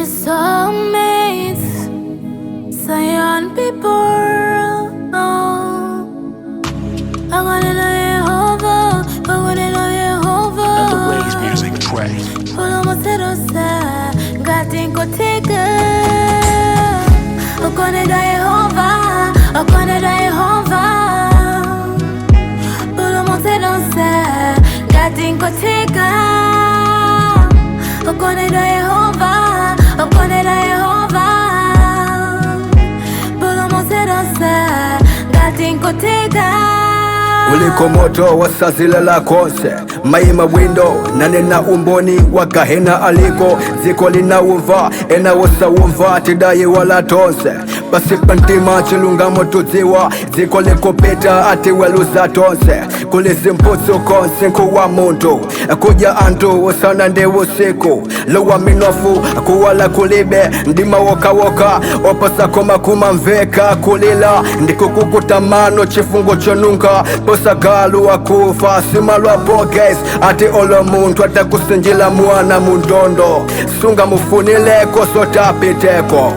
Soulmates, Zion people. I wanna know Jehovah, I wanna know Jehovah. Another Ways Music track. Pulumutse ngati nkotheka. Okondedwa Yehova, okondedwa Yehova, pulumutse ngati nkotheka. Okondedwa Yehova, okondedwa Yehova, pulumutse ngati nkotheka. Uliko moto wasazilala konse, maima windo nanena umboni wa gahena aliko. Dziko linaumva, ena wosawumva, tidayi wala tonse pasipa mtima chilungamo tudziwa. Dziko likupita, atiweluza tonse. Kuli zimputsu konse, nkuwa munthu kudya anthu usana ndi usiku, lowa minofu kuwala kulibe, ndima wokawoka opasakoma kumamveka kulila ndikukukuta mano, chifungo chonunka posagalu akufa simalwa boges. Ati olo munthu atakusinjila mwana mundondo, sunga mufunileko sotapiteko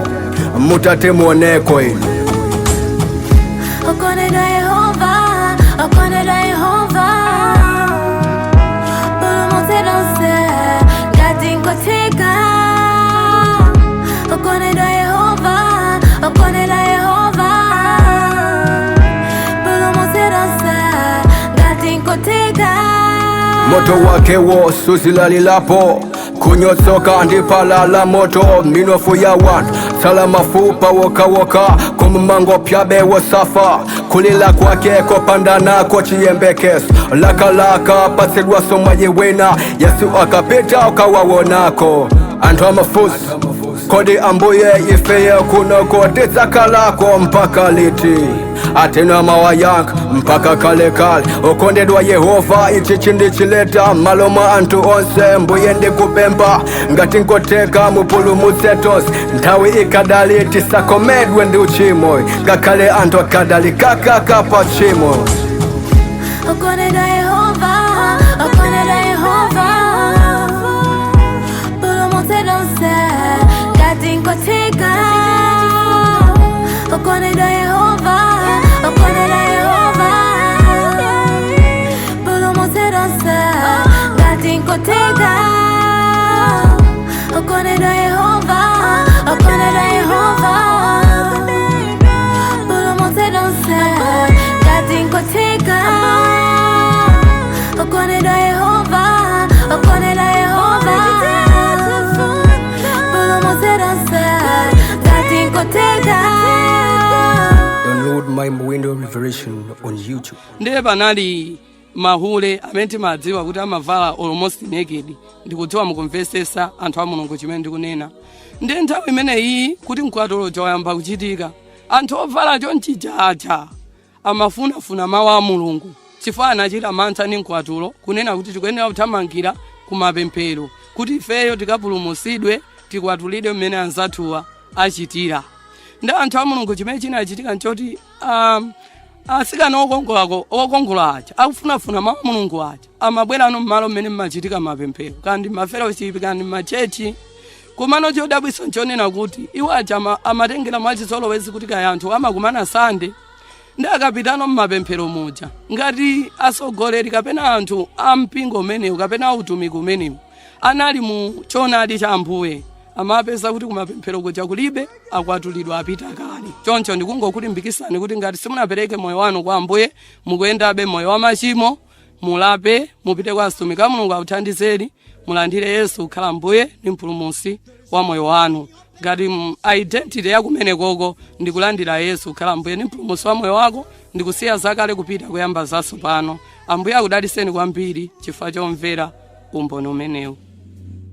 mutate muoneko inu. Okondedwa Yehova, okondedwa Yehova, pulumutse ngati nkotheka. Okondedwa Yehova, okondedwa Yehova, pulumutse ngati nkotheka. Moto wake wo suzilalirapo, kunyotsoka ndipalala moto, minofu ya wanthu tsala mafupa wokawoka, kumumango pyabe wosafa. Kulila kwake kopandanako chiyembekezo, lakalaka patsidwaso mwayi wina. Yesu akapita ukawawonako anthu amafusi, kodi Ambuye, ifeye kunoko tidzakalako mpaka liti? Atena mawayanka mpaka kalekale. Okondedwa Yehova, ichi chindichileta malo mwa anthu onse. Mbuye, ndikupempha ngati nkoteka mupulumutse tonse nthawi ikadali, tisakomedwe ndi uchimo, ngakhale anthu akadali kakaka pa tchimo. Okondedwa Yehova, okondedwa Yehova, pulumutse ngati nkotheka. Okondedwa Yehova, okondedwa Yehova, pulumutse ngati nkotheka. Okondedwa Yehova, okondedwa Yehova, pulumutse ngati nkotheka. Okondedwa Yehova, okondedwa Yehova, pulumutse ngati nkotheka. Download my Window Revelation on YouTube. Ndiye panali mahule amene timadziwa kuti amavala almost naked. Ndikudziwa mukumvesesa, anthu a Mulungu, chimene ndikunena. Ndiye nthawi imeneyi kuti mkwatulo wayamba kuchitika, anthu ovala chonchijaja amafunafuna mawu a Mulungu, chifukwa anachita mantha ndi mkwatulo, kunena kuti tikuyenera kuthamangira kumapemphero kuti ifeyo tikapulumutsidwe, tikwatulidwe mmene anzathuwa achitira. Ndi anthu a Mulungu, chimene chinachitika nchoti asikana okongolako, okongola aja akufunafuna mawu a Mulungu aja, amabwerano mmalo mmene mmachitika mapemphero, kandi mafellowship, kandi machechi. Komano chodabwitsa nchonena kuti iwo aja amatengera mwachizolowezi kuti kaya anthu amakumana Sande, ndi akapitano mmapemphero muja, ngati atsogoleri kapena anthu a mpingo umenewu kapena autumiki umenewu anali mu choonadi cha Ambuye, amapeza kuti kumapemphero kuja kulibe, akwatulidwa apita kale. Choncho ndikungokulimbikitsani kuti ngati simunapereke moyo wanu kwa Ambuye, mukuyendabe moyo wa machimo, mulape, mupite kwa atumiki a Mulungu akuthandizeni, mulandire Yesu kukhala Mbuye ndi Mpulumutsi wa moyo wanu. Ngati identity yakumenekoko ndikulandira Yesu kukhala Mbuye ndi Mpulumutsi wa moyo wako, ndikusiya zakale kupita kuyamba zatsopano. Ambuye akudalitseni kwambiri chifukwa chomvera umboni umenewu.